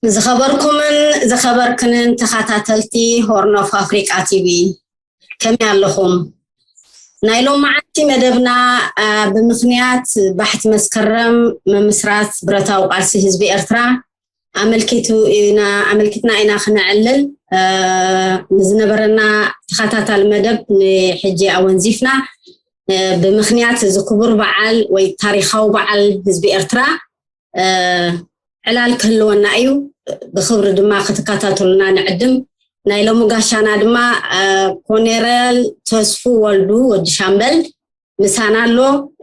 ዝኸበርኩምን ዝኸበርክንን ተኸታተልቲ ሆርን ኦፍ ኣፍሪቃ ቲቪ፣ ከመይ ኣለኹም? ናይ ሎማዓንቲ መደብና፣ አ፣ ብምኽንያት ባሕቲ መስከረም ምምስራት ብረታዊ ቃልሲ ህዝቢ ኤርትራ ኣመልኪቱ ኢና፣ ኣመልኪትና ኢና ክነዕልል። አ፣ ንዝነበረና ተኸታታሊ መደብ ንሕጂ ኣወንዚፍና። አ፣ ብምኽንያት እዚ ክቡር በዓል ወይ ታሪኻዊ በዓል ህዝቢ ኤርትራ፣ አ፣ ዕላል ክህልወና እዩ። ብኽብሪ ድማ ክትከታተሉና ንዕድም። ናይ ሎሚ ጋሻና ድማ፣ አ፣ ኮኔረል ተስፉ ወልዱ፣ ወዲ ሻምበል፣ ምሳና ኣሎ።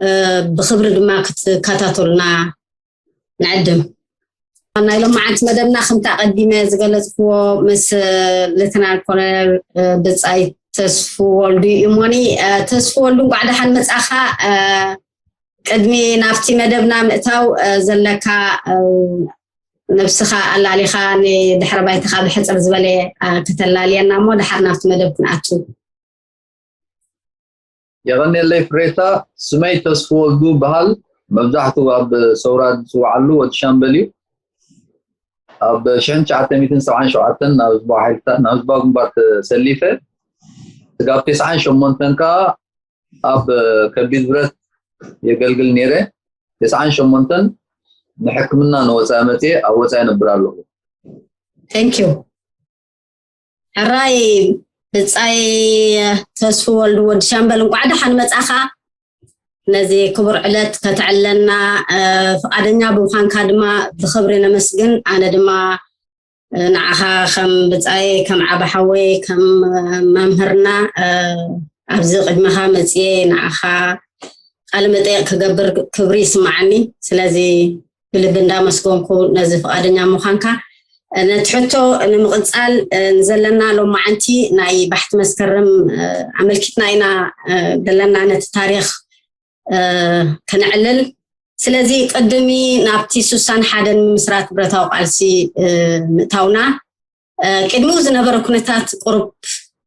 አ፣ ብኽብሪ ድማ ክትከታተሉና ንዕድም። ናይ ሎማዓንቲ መደብና ከምቲ ኣቐዲመ ዝገለጽክዎ ምስ ሌተናል ኮሎኔል፣ አ፣ ብጻይ ተስፉ ወልዱ እዩ እሞኒ። አ፣ ተስፉ ወልዱ፣ እንቋዕ ደሓን መጻኻ። አ፣ ቅድሚ ናብቲ መደብና ምእታው፣ አ፣ ዘለካ፣ አ፣ ነብስኻ ኣላሊኻ ንድሕረ ባይታኻ ብሕጽር ዝበለ፣ አ፣ ከተላልየና እሞ ደሓር ናብቲ መደብ ክንኣቱ። የቐንየለይ ፍሬታ። ስመይ ተስፉ ወልዱ በሃል። መብዛሕትኡ ኣብ ሰውራ ዝጽውዓሉ ወዲ ሻምበል እዩ። ኣብ ሽሕን ትሽዓተ ሚእትን ሰብዓን ሸውዓተን ናብ ህዝባዊ ሓይልታት፣ ናብ ህዝባዊ ግንባር ተሰሊፈ። ስጋብ ተስዓን ሸሞንተን ከኣ ኣብ ከቢድ ብረት የገልግል ነይረ። ተስዓን ሸሞንተን ንሕክምና ንወፃኢ መፅየ፣ ኣብ ወፃኢ ነብር ኣለኹ። Thank you። ሕራይ ብጻይ ተስፉ ወልዱ፣ ወዲ ሻምበል፣ እንቋዕ ደሓን መጻኻ። ነዚ ክቡር ዕለት ከተዕለና፣ አ፣ ፍቓደኛ ብምዃንካ ድማ ብኽብሪ ነመስግን። ኣነ ድማ፣ አ፣ ንዓኻ ከም ብጻይ፣ ከም ዓቢ ሓወይ፣ ከም፣ አ፣ መምህርና፣ አ፣ ኣብዚ ቅድመኻ መጽየ ንዓኻ ቃለ መጠይቕ ክገብር ክብሪ ይስምዓኒ። ስለዚ ብልቢ እንዳመስገንኩ ነዚ ፍቓደኛ ምዃንካ። ነቲ ሕቶ ንምቕጻል፣ አ፣ ንዘለና ሎማዓንቲ ናይ ባሕቲ መስከረም፣ አ፣ ኣመልኪትና ኢና፣ አ፣ ዘለና ነቲ ታሪኽ፣ አ፣ ከነዕልል። ስለዚ ቅድሚ ናብቲ ሱሳን ሓደን ምምስራት ብረታዊ ቃልሲ፣ አ፣ ምእታውና፣ አ፣ ቅድሚኡ ዝነበረ ኩነታት ቁሩብ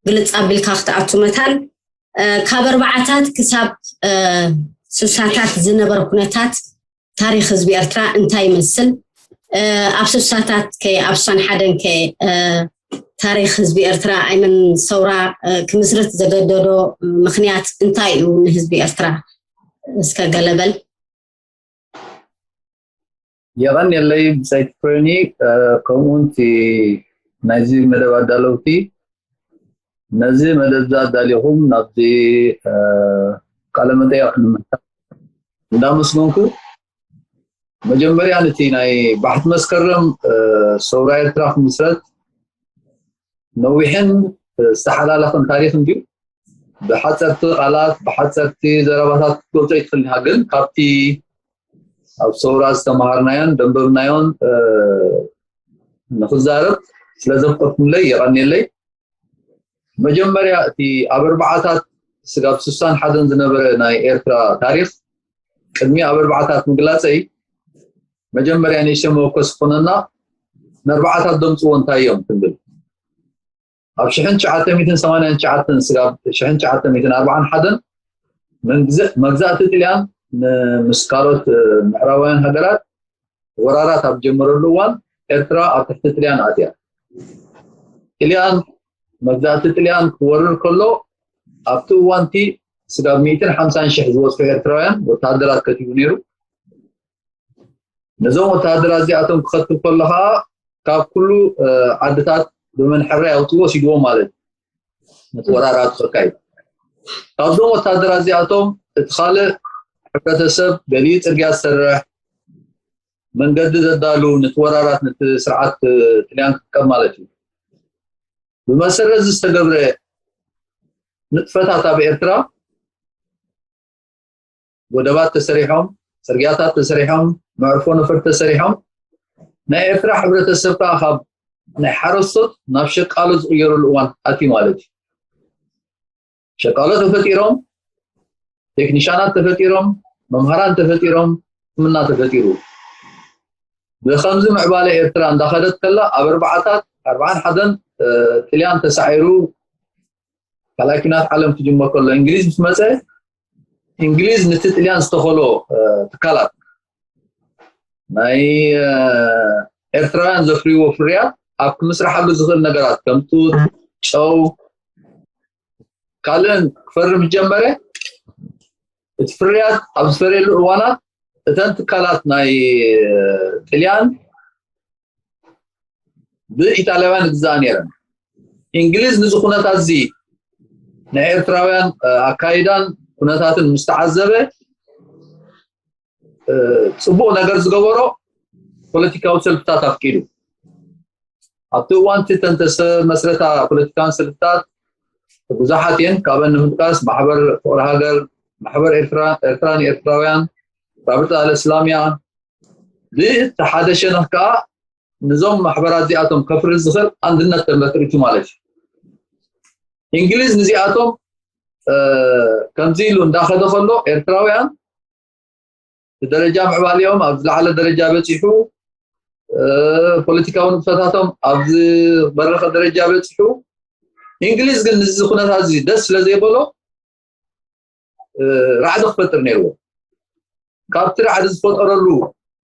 ግልጽ ኣቢልካ ክትኣቱ መታን፣ አ፣ ካብ ኣርባዓታት ክሳብ፣ አ፣ ሱሳታት ዝነበረ ኩነታት ታሪኽ ህዝቢ ኤርትራ እንታይ ይመስል? አ፣ ኣብ ሱሳታት ከ፣ ኣብ ሱሳን ሓደን ከ፣ አ፣ ታሪኽ ህዝቢ ኤርትራ ኣይመን ሰውራ፣ አ፣ ክምስርት ዘገደዶ ምኽንያት እንታይ እዩ ንህዝቢ ኤርትራ? እስከ ገለ በል። የቐንየለይ ብጻይቲ ፍሬኒ፣ አ፣ ከምኡ እውን እቲ ናይዚ መደብ ኣዳለውቲ፣ ነዚ መደብ እዚ ኣዳሊኹም ናብዚ፣ አ፣ ቃለ መጠይቕ ንምሕታት እንዳመስገንኩ፣ መጀመርያ ነቲ ናይ ባሕቲ መስከረም፣ አ፣ ሰውራ ኤርትራ ክምስረት ነዊሕን ዝተሓላለኸን ታሪኽ እንድዩ። ብሓፀርቲ ቃላት፣ ብሓፀርቲ ዘረባታት ክትገልጾ ይትኽእል ኢኻ። ግን ካብቲ ኣብ ሰውራ ዝተምሃርናዮን ዘንበብናዮን፣ አ፣ ንኽዛረብ ስለ ዘፍቀድኩምለይ የቐንየለይ። መጀመርያ እቲ ኣብ ኣርባዓታት ስጋብ ስሳን ሓደን ዝነበረ ናይ ኤርትራ ታሪኽ ቅድሚ ኣብ ኣርባዓታት ምግላጸይ መጀመርያ ንእሽተይ መወከሲ ክኾነና ንኣርባዓታት ዘምጽዎ እንታይ እዮም ክንብል። ኣብ ሽሕን ትሽዓተ ሚእትን ሰማንያን ትሽዓተን ስጋብ ሽሕን ትሽዓተ ሚእትን ኣርባዓን ሓደን መግዛእቲ ጥልያን ምስ ካልኦት ምዕራባውያን ሃገራት ወራራት ኣብ ጀመረሉ እዋን ኤርትራ ኣብ ትሕቲ ጥልያን ኣትያ። ጥልያን መግዛእቲ ጥልያን ክወርር ከሎ ኣብቲ እዋንቲ ስጋብ ሚእትን ሓምሳን ሽሕ ዝበፅሑ ኤርትራውያን ወተሃደራት ከቲቡ ነይሩ። ነዞም ወተሃደራት እዚኣቶም ክኸትብ ከሎ ከዓ ካብ ኩሉ ዓድታት ብመን ሕራይ ኣውፅዎ ወሲድዎ ማለት እዩ። ነቲ ወራራት ከካይድ ካብዞም ወተሃደራት እዚኣቶም እቲ ካልእ ሕብረተሰብ ገሊኡ ፅርግያ ዝሰርሕ መንገዲ ዘዳሉ ነቲ ወራራት ነቲ ስርዓት ጥልያን ክጥቀም ማለት እዩ። ብመሰረት እዚ ዝተገብረ ንጥፈታት ኣብ ኤርትራ ወደባት ተሰሪሖም፣ ፅርግያታት ተሰሪሖም፣ መዕርፎ ነፈርቲ ተሰሪሖም ናይ ኤርትራ ሕብረተሰብ ከዓ ካብ ናይ ሓረስቶት ናብ ሸቃሎ ዝቕየረሉ እዋን ኣትዩ ማለት እዩ። ሸቃሎ ተፈጢሮም፣ ቴክኒሻናት ተፈጢሮም፣ መምሃራን ተፈጢሮም፣ ሕክምና ተፈጢሩ። ብኸምዚ ምዕባለ ኤርትራ እንዳኸደት ከላ ኣብ ኣርባዓታት ኣርባዓን ሓደን ጥልያን ተሳዒሩ ካልኣይ ኩናት ዓለም ክጅመር ከሎ እንግሊዝ ምስ መፀ እንግሊዝ ነቲ ጥልያን ዝተኸሎ ትካላት ናይ ኤርትራውያን ዘፍርይዎ ፍርያት ኣብ ክምስርሓሉ ዝኽእል ነገራት ከም ጡጥ፣ ጨው፣ ካልእን ክፈሪ ምስ ጀመረ፣ እቲ ፍርያት ኣብ ዝፈርየሉ እዋናት እተን ትካላት ናይ ጥልያን ብኢጣልያውያን ዝግዛኣ ነይረን። እንግሊዝ ንዚ ኩነታት እዚ ናይ ኤርትራውያን ኣካይዳን ኩነታትን ምስ ተዓዘበ፣ ጽቡቕ ነገር ዝገበሮ ፖለቲካዊ ሰልፍታት ኣፍቂዱ። ኣብቲ እዋን እቲ ተንተሰ መስረታ ፖለቲካን ሰልፍታት ብዙሓት እየን። ካብን ንምጥቃስ ማሕበር ፍቕሪ ሃገር፣ ማሕበር ኤርትራ፣ ኤርትራ ንኤርትራውያን፣ ራብጣ ኣል እስላሚያ፣ ብቲ ሓደ ሸነኽ ከዓ ንዞም ማሕበራት እዚኣቶም ከፍሪ ዝኽእል ኣንድነት ተመክሪቱ ማለት እዩ። እንግሊዝ ንዚኣቶም ከምዚ ኢሉ እንዳኸደ ከሎ ኤርትራውያን ብደረጃ ምዕባሊኦም ኣብ ዝለዓለ ደረጃ በፂሑ፣ ፖለቲካዊ ንጥፈታቶም ኣብ ዝበረኸ ደረጃ በፂሑ፣ እንግሊዝ ግን ንዚ ኩነታት እዚ ደስ ስለ ዘይበሎ ራዕዲ ክፈጥር ነይርዎ። ካብቲ ራዕዲ ዝፈጠረሉ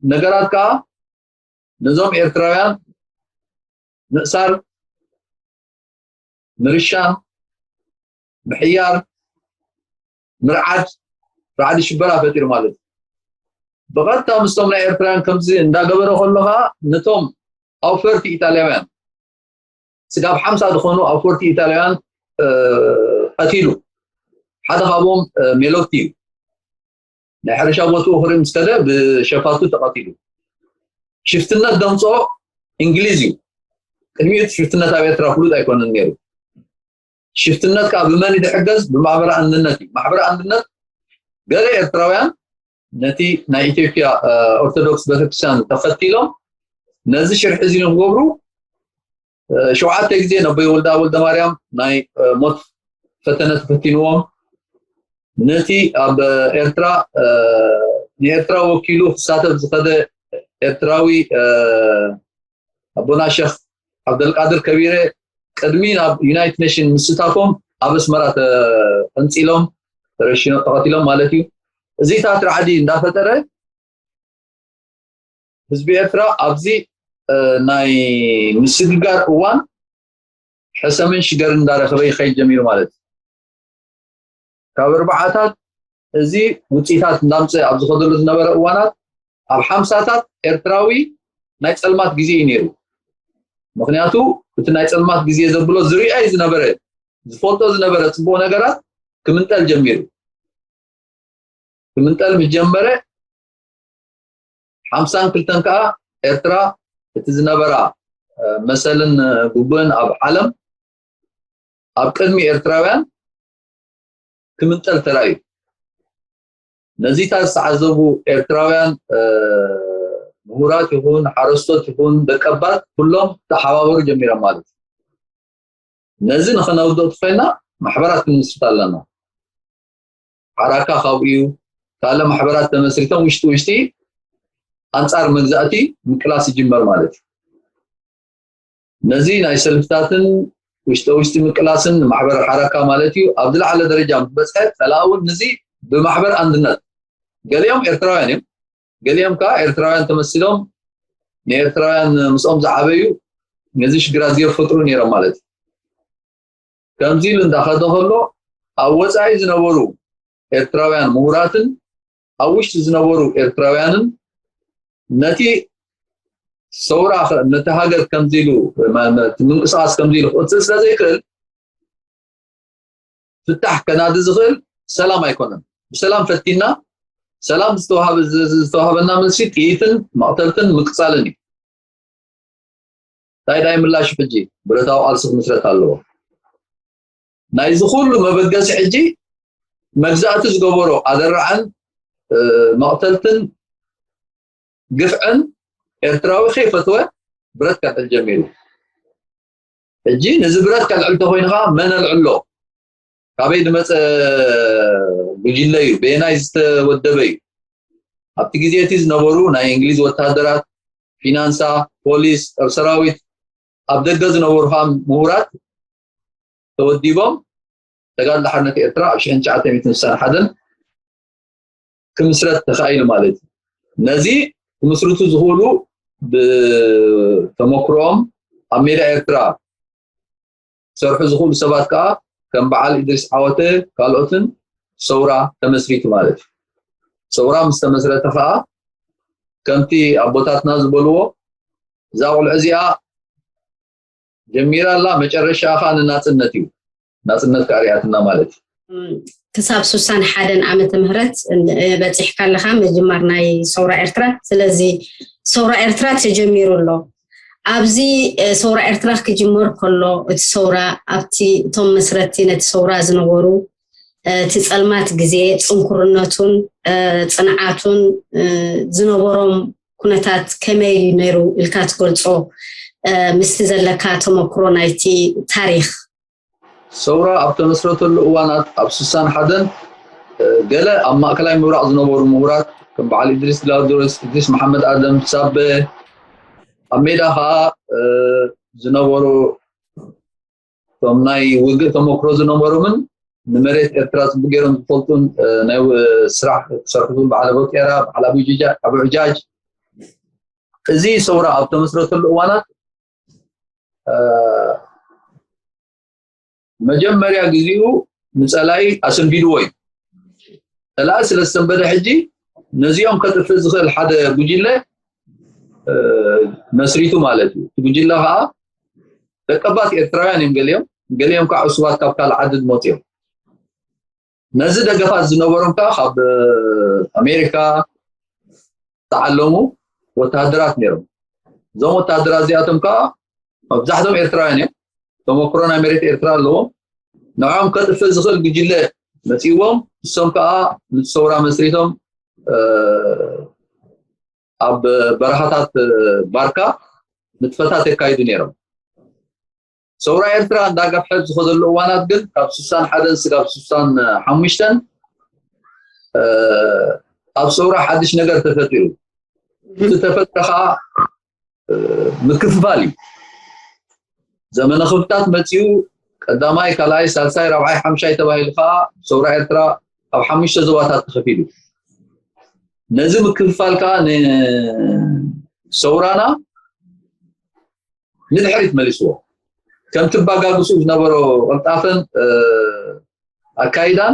ነገራት ከዓ ነዞም ኤርትራውያን ምእሳር፣ ምርሻን፣ ምሕያር፣ ምርዓድ፣ ራዕዲ ሽበራ ፈጢሩ ማለት እዩ። ብቐጥታ ምስቶም ናይ ኤርትራውያን ከምዚ እንዳገበረ ከሎ ከዓ ነቶም ኣውፈርቲ ኢጣልያውያን ስጋብ ሓምሳ ዝኾኑ ኣውፈርቲ ኢጣልያውያን ቀቲሉ። ሓደ ካብኦም ሜሎቲ እዩ። ናይ ሕርሻ ቦትኡ ክርኢ ምስ ከደ ብሸፋቱ ተቐቲሉ። ሽፍትነት ደምፅኦ እንግሊዝ እዩ። ቅድሚኡ እቲ ሽፍትነት ኣብ ኤርትራ ፍሉጥ ኣይኮነን ነይሩ። ሽፍትነት ከዓ ብመን እዩ ዝሕገዝ? ብማሕበረ ኣንድነት እዩ። ማሕበረ ኣንድነት ገለ ኤርትራውያን ነቲ ናይ ኢትዮጵያ ኦርቶዶክስ ቤተክርስትያን ተኸቲሎም ነዚ ሽርሒ እዚ ንክገብሩ ሸውዓተ ግዜ ነቦይ ወልዳ ወልደ ማርያም ናይ ሞት ፈተነ ተፈቲንዎም። ነቲ ኣብ ኤርትራ ንኤርትራ ወኪሉ ክሳተፍ ዝኸደ ኤርትራዊ ኣቦና ሸኽ ዓብደልቃድር ከቢረ ቅድሚ ናብ ዩናይትድ ኔሽን ምስታፎም ኣብ ኣስመራ ተቐንፂሎም፣ ተረሽኖም፣ ተቐቲሎም ማለት እዩ። እዚታት ራዕዲ እንዳፈጠረ ህዝቢ ኤርትራ ኣብዚ ናይ ምስግጋር እዋን ሕሰምን ሽገርን እንዳረኸበ ይኸይድ ጀሚሩ ማለት እዩ። ካብ ኣርባዓታት እዚ ውፅኢታት እንዳምፀ ኣብ ዝኸደሉ ዝነበረ እዋናት ኣብ ሓምሳታት ኤርትራዊ ናይ ፀልማት ግዜ እዩ ነይሩ። ምክንያቱ እቲ ናይ ፀልማት ግዜ ዘብሎ ዝሪኣይ ዝነበረ ዝፈልጦ ዝነበረ ፅቡቕ ነገራት ክምንጠል ጀሚሩ። ክምንጠል ምስ ጀመረ ሓምሳን ክልተን ከዓ ኤርትራ እቲ ዝነበራ መሰልን ግቡእን ኣብ ዓለም ኣብ ቅድሚ ኤርትራውያን ክምንጠል ተራእዩ። ነዚታት ዝተዓዘቡ ኤርትራውያን ምሁራት ይኹን ሓረስቶት ይኹን ደቀባት ኩሎም ተሓባበሩ ጀሚሮም ማለት እዩ። ነዚ ንኸነውድኦ ተኾይና ማሕበራት ክንምስርት ኣለና። ሓራካ ካብኡ እዩ። ካልእ ማሕበራት ተመስሪቶም ውሽጢ ውሽጢ ኣንጻር መግዛእቲ ምቅላስ ይጅመር ማለት እዩ። ነዚ ናይ ሰልፍታትን ውሽጢ ውሽጢ ምቅላስን ማሕበር ሓራካ ማለት እዩ ኣብ ዝለዓለ ደረጃ ምስ በፅሐ ፀላእ እውን ንዚ ብማሕበር ኣንድነት ገሊኦም ኤርትራውያን እዮም። ገሊኦም ከዓ ኤርትራውያን ተመሲሎም ንኤርትራውያን ምስኦም ዝዓበዩ ነዚ ሽግራት እዚ የፈጥሩ ነይሮም ማለት እዩ። ከምዚ ኢሉ እንዳኸደ ከሎ ኣብ ወፃኢ ዝነበሩ ኤርትራውያን ምሁራትን ኣብ ውሽጢ ዝነበሩ ኤርትራውያንን ነቲ ሰውራ ነቲ ሃገር ከምዚ ኢሉ ምንቅስቃስ ከምዚ ኢሉ ክቅፅል ስለ ዘይክእል ፍታሕ ከናዲ ዝኽእል ሰላም ኣይኮነን። ብሰላም ፈቲና ሰላም ዝተዋሃበና መልሲ ጥይትን መቕተልትን ምቅፃልን እዩ። እንታይ ዳይ ምላሽ ሕጂ ብረታዊ ቃልሲ ክምስረት ኣለዎ። ናይዚ ኩሉ መበገሲ ሕጂ መግዛእቲ ዝገበሮ ኣደራዕን መቕተልትን ግፍዕን ኤርትራዊ ከይፈትወ ብረት ከልዕል ጀሚሩ። ሕጂ ነዚ ብረት ከልዕል ተኮይኑ ከዓ መን ኣልዕሎ? ካበይ ዝመፀ ጉጅለ እዩ? በየናይ ዝተወደበ እዩ? ኣብቲ ግዜ እቲ ዝነበሩ ናይ እንግሊዝ ወታደራት፣ ፊናንሳ፣ ፖሊስ፣ ጦር ሰራዊት፣ ኣብ ደገ ዝነበሩ ከዓ ምሁራት ተወዲቦም ተጋድሎ ሓርነት ኤርትራ ኣብ ሽሕን ትሽዓተ ሚእትን ስሳን ሓደን ክምስረት ተኻኢሉ ማለት እዩ። ነዚ ክምስርቱ ዝኽእሉ ብተመክሮኦም ኣብ ሜዳ ኤርትራ ክሰርሑ ዝኽእሉ ሰባት ከዓ ከም በዓል ኢድሪስ ዓወተ ካልኦትን ሰውራ ተመስሪቱ ማለት እዩ። ሰውራ ምስ ተመስረተ ከዓ ከምቲ ኣቦታትና ዝበልዎ እዛ ቁልዕ እዚኣ ጀሚራ ኣላ፣ መጨረሻ ከዓ ንናፅነት እዩ። ናፅነት ከዓ ሪኣትና ማለት እዩ። ክሳብ ሱሳን ሓደን ዓመተ ምህረት በፂሕካ ኣለካ ምጅማር ናይ ሰውራ ኤርትራ። ስለዚ ሰውራ ኤርትራ ተጀሚሩ ኣሎ። ኣብዚ ሰውራ ኤርትራ ክጅመር ከሎ እቲ ሰውራ ኣብቲ እቶም መስረቲ ነቲ ሰውራ ዝነበሩ እቲ ፀልማት ግዜ ፅንኩርነቱን ፅንዓቱን ዝነበሮም ኩነታት ከመይ እዩ ነይሩ ኢልካ ትገልፆ? ምስቲ ዘለካ ተመክሮ ናይቲ ታሪክ። ሰውራ ኣብ ተመስረተሉ እዋናት ኣብ ስሳን ሓደን ገለ ኣብ ማእከላይ ምብራቕ ዝነበሩ ምሁራት ከም በዓል ኢድሪስ ላውድሮስ፣ ኢድሪስ መሓመድ ኣደም፣ ሳበ ኣብ ሜዳ ከዓ ዝነበሩ እቶም ናይ ውግእ ተመክሮ ዝነበሮምን ንመሬት ኤርትራ ፅቡቅ ገይሮም ዝፈልጡን ናይ ስራሕ ክሰርሑ በዓል ኣበው ጤራ፣ በዓል ኣቡ ጃጅ፣ እዚ ሰውራ ኣብ ተመስረተሉ እዋናት መጀመርያ ግዜኡ ንፀላኢ ኣሰንቢድዎ እዩ። ፀላኢ ስለ ዝሰንበደ ሕጂ ነዚኦም ከጥፍእ ዝኽእል ሓደ ጉጅለ መስሪቱ ማለት እዩ። እቲ ጉጅለ ከዓ ደቀባት ኤርትራውያን እዮም ገሊኦም፣ ገሊኦም ከዓ ዕሱባት ካብ ካልእ ዓዲ ዝመፁ እዮም። ነዚ ደገፋት ዝነበሮም ከዓ ካብ ኣሜሪካ ዝተዓለሙ ወታሃደራት ነይሮም። እዞም ወታሃደራት እዚኣቶም ከዓ መብዛሕቶም ኤርትራውያን እዮም። ተመክሮ ናይ መሬት ኤርትራ ኣለዎም። ንዕኦም ከጥፍእ ዝኽእል ጉጅለ መፂዎም፣ እሶም ከዓ ንሰውራ መስሪቶም ኣብ በረኻታት ባርካ ንጥፈታት የካይዱ ነይሮም። ሰውራ ኤርትራ እንዳገፍሐ ዝኸደሉ እዋናት ግን ካብ ስሳን ሓደን ስጋብ ስሳን ሓሙሽተን ኣብ ሰውራ ሓድሽ ነገር ተፈጢሩ። እቲ ተፈጥረ ከዓ ምክፍፋል እዩ። ዘመነ ክፍታት መፂኡ ቀዳማይ፣ ካልኣይ፣ ሳልሳይ፣ ራብዓይ፣ ሓምሻይ ተባሂሉ ከዓ ሰውራ ኤርትራ ኣብ ሓሙሽተ ዞባታት ተኸፊሉ። ነዚ ምክፍፋል ከዓ ንሰውራና ንድሕሪት መሊስዎ። ከምቲ ባጋግሱ ዝነበሮ ቅልጣፈን ኣካይዳን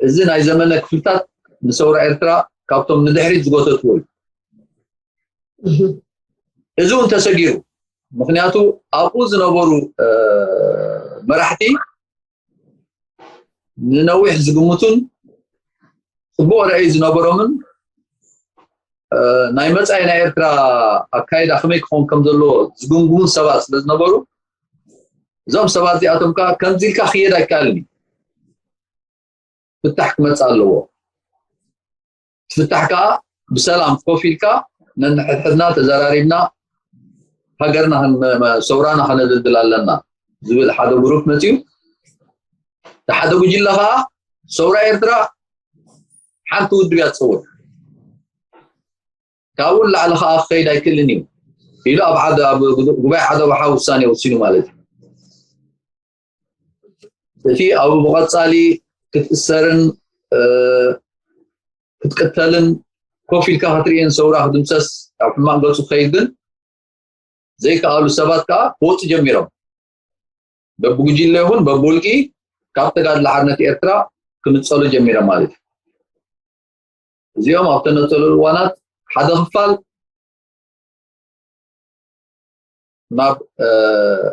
እዚ ናይ ዘመነ ክፍልታት ንሰውራ ኤርትራ ካብቶም ንድሕሪት ዝጎተትዎ እዩ። እዚ እውን ተሰጊሩ። ምክንያቱ ኣብኡ ዝነበሩ መራሕቲ ንነዊሕ ዝግምቱን ፅቡቅ ራእይ ዝነበሮምን ናይ መፃኢ ናይ ኤርትራ ኣካይዳ ከመይ ክኸውን ከም ዘለዎ ዝግምግሙ ሰባት ስለ ዝነበሩ እዞም ሰባት እዚኣቶም ከዓ ከምዚ ኢልካ ክየድ ኣይከኣልን እዩ። ፍታሕ ክመፅእ ኣለዎ። ፍታሕ ከዓ ብሰላም ኮፍ ኢልካ ነንሕድሕድና ተዘራሪብና ሃገርና ሰውራና ከነድልድል ኣለና ዝብል ሓደ ግሩፕ መፅኡ። ሓደ ጉጅለ ከዓ ሰውራ ኤርትራ ሓንቲ ውድብ እያ ትፀውር፣ ካብኡ ንላዕሊ ከዓ ክኸይድ ኣይክእልን እዩ ኢሉ ኣብ ሓደ ኣብ ጉባኤ ሓደ ባሓ ውሳኔ ወሲኑ ማለት እዩ። እቲ ኣብ ብቐፃሊ ክትእሰርን ክትቅተልን ኮፍ ኢልካ ክትርእየን ሰውራ ክድምሰስ ኣብ ሕማቕ ገፁ ክኸይድ ግን ዘይከኣሉ ሰባት ከዓ ክወፁ ጀሚሮም። በብጉጅለ ይኹን በብውልቂ ካብ ተጋድሎ ሓርነት ኤርትራ ክምፀሉ ጀሚሮም ማለት እዩ። እዚኦም ኣብ ተነፀሉ እዋናት ሓደ ክፋል ናብ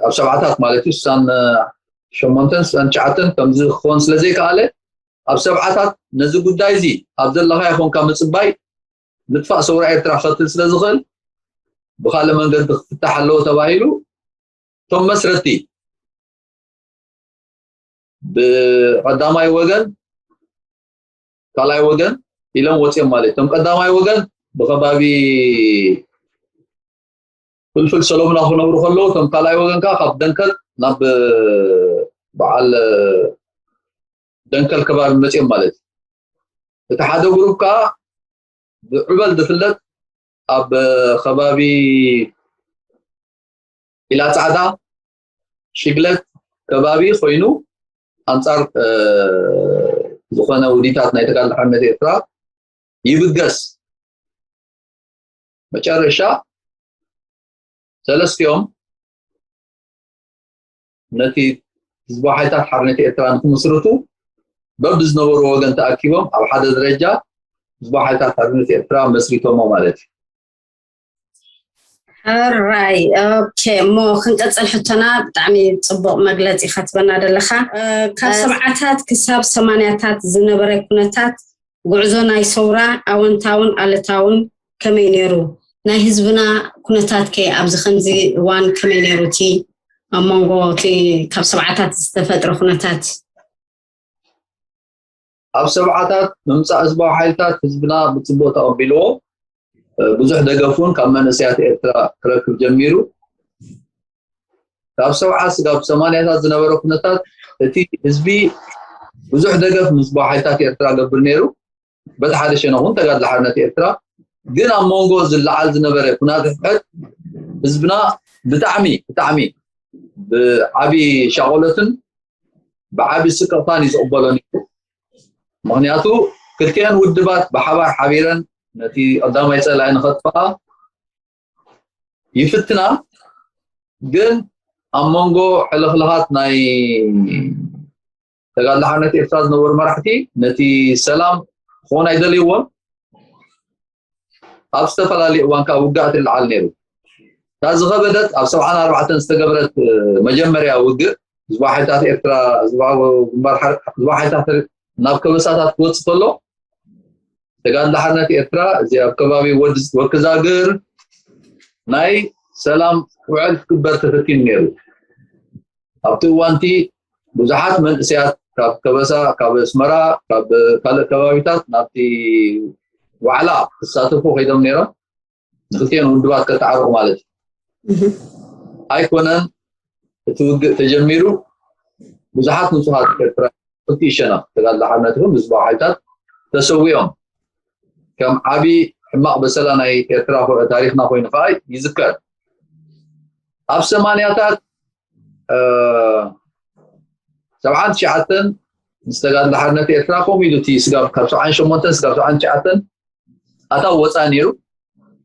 ኣብ ሰብዓታት ማለት እዩ ስሳን ሸሞንተን ስሳን ትሽዓተን ከምዚ ክኸውን ስለ ዘይከኣለ ኣብ ሰብዓታት ነዚ ጉዳይ እዚ ኣብ ዘለካ ይኮንካ ምፅባይ ምጥፋእ ሰውራ ኤርትራ ክኸትል ስለ ዝኽእል ብካልእ መንገዲ ክፍታሕ ኣለዎ ተባሂሉ እቶም መስረቲ ብቀዳማይ ወገን ካልኣይ ወገን ኢሎም ወፂኦም ማለት እቶም ቀዳማይ ወገን ብከባቢ ፍልፍል ሰሎምና ክነብሩ ከለዉ እቶም ካልኣይ ወገን ከዓ ካብ ደንከል ናብ በዓል ደንከል ከባቢ መፂኦም ማለት እዩ። እቲ ሓደ ግሩፕ ከዓ ብዕበል ዝፍለጥ ኣብ ከባቢ ኢላ ፃዕዳ ሽግለት ከባቢ ኮይኑ ኣንፃር ዝኾነ ውዲታት ናይ ተጋድሎ ሓርነት ኤርትራ ይብገስ መጨረሻ ሰለስቲኦም ነቲ ህዝባዊ ሓይልታት ሓርነት ኤርትራ ንክምስርቱ በብዝነበሩ ወገን ተኣኪቦም ኣብ ሓደ ደረጃ ህዝባዊ ሓይልታት ሓርነት ኤርትራ መስሪቶሞ ማለት እዩ። ሕራይ ኦኬ። እሞ ክንቀፅል ሕቶና፣ ብጣዕሚ ፅቡቕ መግለፂ ኢኻ ትበና ዘለኻ። ካብ ሰብዓታት ክሳብ ሰማንያታት ዝነበረ ኩነታት ጉዕዞ ናይ ሰውራ ኣወንታውን ኣሉታውን ከመይ ነይሩ? ናይ ህዝብና ኩነታት ከ ኣብዚ ከምዚ እዋን ከመይ ነይሩ? እቲ ኣብ መንጎ እቲ ካብ ሰብዓታት ዝተፈጥረ ኩነታት ኣብ ሰብዓታት ምምፃእ ህዝባዊ ሓይልታት ህዝብና ብፅቡቅ ተቐቢልዎ። ብዙሕ ደገፍ እውን ካብ መንእሰያት ኤርትራ ክረክብ ጀሚሩ። ካብ ሰብዓ ስጋብ ሰማንያታት ዝነበረ ኩነታት እቲ ህዝቢ ብዙሕ ደገፍ ምስ ህዝባዊ ሓይልታት ኤርትራ ገብር ነይሩ። በቲ ሓደ ሸነኹን ተጋድሎ ሓርነት ኤርትራ ግን ኣብ መንጎ ዝለዓል ዝነበረ ኩናት ሕድሕድ ህዝብና ብጣዕሚ ብጣዕሚ ብዓቢ ሻቆሎትን ብዓቢ ስቅቕታን እዩ ዝቕበሎ ነይሩ። ምኽንያቱ ክልቲአን ውድባት ብሓባር ሓቢረን ነቲ ቀዳማይ ጸላኢ ንኸጥፍኣ ይፍትና። ግን ኣብ መንጎ ሕልኽልኻት ናይ ተጋድሎ ሓርነት ኤርትራ ዝነበሩ መራሕቲ ነቲ ሰላም ክኾን ኣይደልይዎን። ኣብ ዝተፈላለዩ እዋን ከዓ ውግኣት ይለዓል ነይሩ። እታ ዝኸበደት ኣብ ሰብዓን ኣርባዕተን ዝተገብረት መጀመርያ ውግእ ህዝባዊ ሓይልታት ኤርትራ ህዝባዊ ግንባር ሓር- ህዝባዊ ሓይልታት ናብ ከበሳታት ክወፅእ ከሎ ተጋድሎ ሓርነት ኤርትራ እዚ ኣብ ከባቢ ወድ- ወክዛግር ናይ ሰላም ውዕል ክግበር ተፈቲኑ ነይሩ። ኣብቲ እዋንቲ ብዙሓት መንእሰያት ካብ ከበሳ ካብ ኣስመራ ካብ ካልእ ከባቢታት ናብቲ ዋዕላ ክሳተፉ ከይዶም ነይሮም። ንክልቲኦን ውድባት ከተዓርቑ ማለት እዩ። ኣይኮነን እቲ ውግእ ተጀሚሩ ብዙሓት ንጹሃት ኤርትራ ክልቲኡ ሸነኽ ተጋድሎ ሓርነት ይኹን ህዝባዊ ሓይልታት ተሰዊኦም ከም ዓቢ ሕማቕ በሰላ ናይ ኤርትራ ኮ- ታሪኽና ኮይኑ ከዓ ይዝከር። ኣብ ሰማንያታት እ፣ ሰብዓን ትሽዓተን ምስ ተጋድሎ ሓርነት ኤርትራ ከምኡ ኢሉ እቲ ስጋብ ካብ ሰብዓን ሸሞንተን ስጋብ ሰብዓን ትሽዓተን ኣታው ወፃ ነይሩ።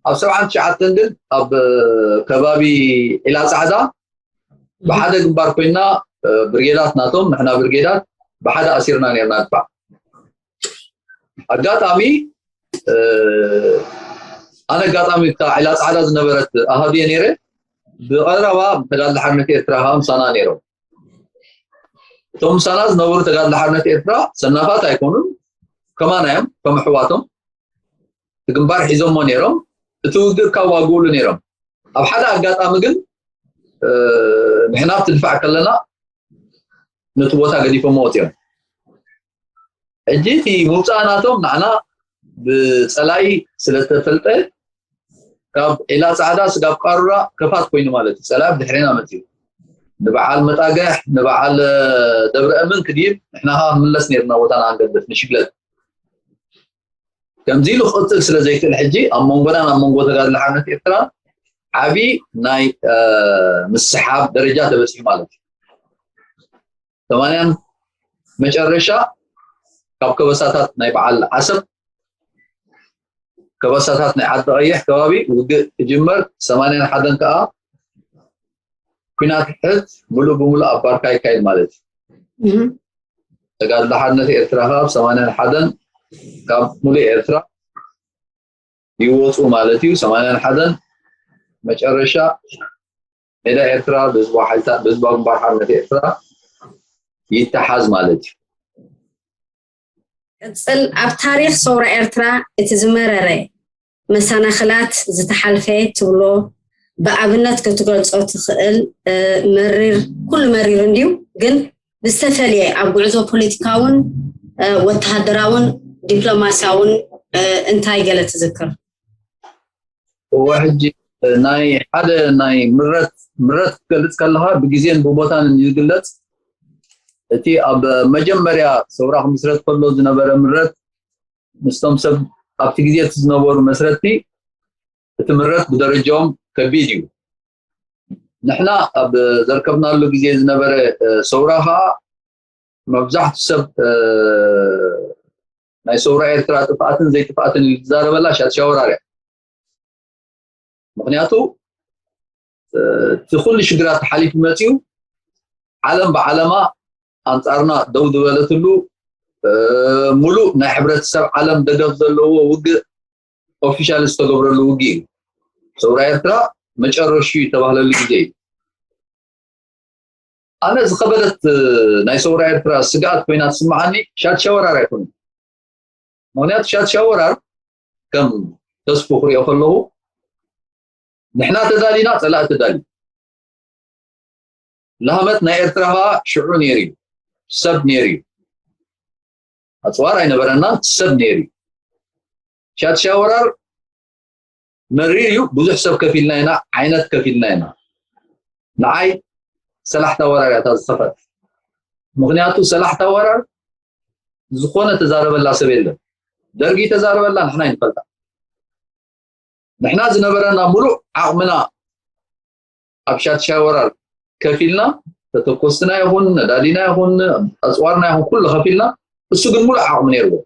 ኣብ ሰብዓን ትሽዓተን ግን ኣብ ከባቢ ዒላ ፃዕዳ ብሓደ ግንባር ኮይና ብርጌዳት ናቶም ንሕና ብርጌዳት ብሓደ ኣሲርና ነርና ድፋዕ። ኣጋጣሚ ኣነ ኣጋጣሚ እታ ዒላ ፃዕዳ ዝነበረት ኣሃዱየ ነይረ። ብቐረባ ተጋድሎ ሓርነት ኤርትራ ከዓ ምሳና ነይሮም። እቶም ምሳና ዝነበሩ ተጋድሎ ሓርነት ኤርትራ ሰናፋት ኣይኮኑን፣ ከማና እዮም ከም ኣሕዋቶም እቲ ግንባር ሒዞሞ ነይሮም። እቲ ውግእ ካብ ዋግኡሉ ነይሮም። ኣብ ሓደ ኣጋጣሚ ግን ንሕና ኣብቲ ድፋዕ ከለና ነቲ ቦታ ገዲፎሞ ወፂኦም። ሕጂ እቲ ምውፃእ ናቶም ንዓና ብፀላኢ ስለተፈልጠ ካብ ዒላ ፃዕዳ ስጋብ ቃሩራ ከፋት ኮይኑ ማለት እዩ። ፀላኢ ብድሕሬና መፅዩ ንበዓል መጣገሕ ንበዓል ደብረ እምን ክድይብ ንሕና ከዓ ምለስ ነርና ቦታና ንገድፍ ንሽግለት ከምዚ ኢሉ ክቕፅል ስለ ዘይክእል ሕጂ ኣብ መንጎናን ኣብ መንጎ ተጋድሎ ሓርነት ኤርትራ ዓብዪ ናይ ምስሓብ ደረጃ ተበፂሑ ማለት እዩ። ሰማንያን መጨረሻ ካብ ከበሳታት ናይ በዓል ዓሰብ ከበሳታት ናይ ዓዲ ቀይሕ ከባቢ ውግእ ክጅመር ሰማንያን ሓደን ከዓ ኩናት ሕት ሙሉእ ብሙሉእ ኣብ ባርካ ይካየድ ማለት እዩ። ተጋድሎ ሓርነት ኤርትራ ከዓ ኣብ ሰማንያን ሓደን ካብ ሙሉእ ኤርትራ ይወፁ ማለት እዩ። ሰማንያን ሓደን መጨረሻ ሜዳ ኤርትራ ብህዝባዊ ሓይልታት ብህዝባዊ ግንባር ሓርነት ኤርትራ ይተሓዝ ማለት እዩ። ቅፅል ኣብ ታሪክ ሰውራ ኤርትራ እቲ ዝመረረ መሰናክላት ዝተሓልፈ ትብሎ ብኣብነት ክትገልፆ ትኽእል መሪር ኩሉ መሪር እንድዩ ግን ብዝተፈለየ ኣብ ጉዕዞ ፖለቲካውን ወተሃደራውን ዲፕሎማስያውን እንታይ ገለ ትዝክር? እወ ሕጂ ናይ ሓደ ናይ ምረት ምረት ክትገልፅ ከለካ ብግዜን ብቦታን እዩ ዝግለፅ። እቲ ኣብ መጀመርያ ሰውራ ክምስረት ከሎ ዝነበረ ምረት ምስቶም ሰብ ኣብቲ ግዜ እቲ ዝነበሩ መስረትቲ እቲ ምረት ብደረጃኦም ከቢድ እዩ። ንሕና ኣብ ዘርከብናሉ ግዜ ዝነበረ ሰውራ ከዓ መብዛሕቱ ሰብ ናይ ሰውራ ኤርትራ ጥፍኣትን ዘይጥፍኣትን ኢሉ ዝዛረበላ ሻድሻይ ወራር እያ። ምክንያቱ እቲ ኩሉ ሽግራት ተሓሊፉ መፅኡ ዓለም ብዓለማ ኣንፃርና ደው ዝበለትሉ ሙሉእ ናይ ሕብረተሰብ ዓለም ደገፍ ዘለዎ ውግእ ኦፊሻል ዝተገብረሉ ውግእ እዩ። ሰውራ ኤርትራ መጨረሹ ዝተባህለሉ ግዜ እዩ። ኣነ ዝኸበደት ናይ ሰውራ ኤርትራ ስግኣት ኮይና ትስምዓኒ ሻድሻይ ወራር ኣይኮነን። ምክንያቱ ሻድሻይ ወራር ከም ተስፉ ክሪኦ ከለኹ ንሕና ተዳሊና ፀላእ ተዳልዩ። ላህመት ናይ ኤርትራ ከዓ ሽዑ ነይሩ እዩ። ሰብ ነይሩ እዩ። ኣፅዋር ኣይነበረናን፣ ሰብ ነይሩ እዩ። ሻድሻይ ወራር መሪር እዩ። ብዙሕ ሰብ ከፊልና ኢና፣ ዓይነት ከፊልና ኢና። ንዓይ ሰላሕታ ወራር እያ እታ ዝኸፈት። ምክንያቱ ሰላሕታ ወራር ዝኾነ ተዛረበላ ሰብ የለን። ደርጊ ተዛረበላ ንሕና ይንፈልጣ። ንሕና ዝነበረና ሙሉእ ዓቕምና ኣብ ሻድሻይ ወራር ከፊልና ተተኮስትና ይኹን ነዳዲና ይኹን ኣፅዋርና ይኹን ኩሉ ከፊልና እሱ ግን ሙሉእ ዓቕሚ ነይርዎ።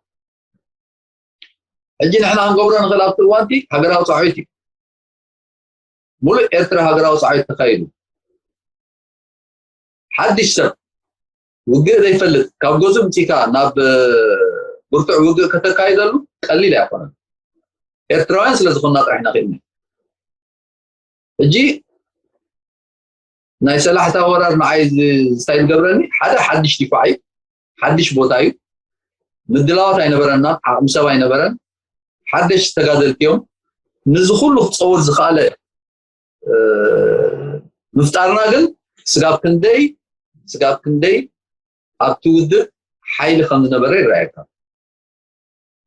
ሕጂ ንሕና ክንገብሮ ንኽእል ኣብቲ እዋንቲ ሃገራዊ ፃዕዊት እዩ። ሙሉእ ኤርትራ ሃገራዊ ፃዕዊት ተካይዱ። ሓድሽ ሰብ ውግእ ዘይፈልጥ ካብ ገዝኡ ምፂካ ናብ ብርቱዕ ውግእ ከተካይደሉ ቀሊል ኣይኮነን። ኤርትራውያን ስለ ዝኾንና ጥራሕ ኢና ክእልና። ሕጂ ናይ ሰላሕታ ወራር ንዓይ እንታይ ዝገብረኒ ሓደ ሓድሽ ዲፋዕ እዩ። ሓድሽ ቦታ እዩ። ምድላዋት ኣይነበረና፣ ዓቕሚ ሰብ ኣይነበረን። ሓደሽ ተጋደልቲ እዮም። ንዚ ኩሉ ክፀውር ዝኸኣለ ምፍጣርና ግን ስጋብ ክንደይ ስጋብ ክንደይ ኣብቲ ውድብ ሓይሊ ከም ዝነበረ ይረኣየካ።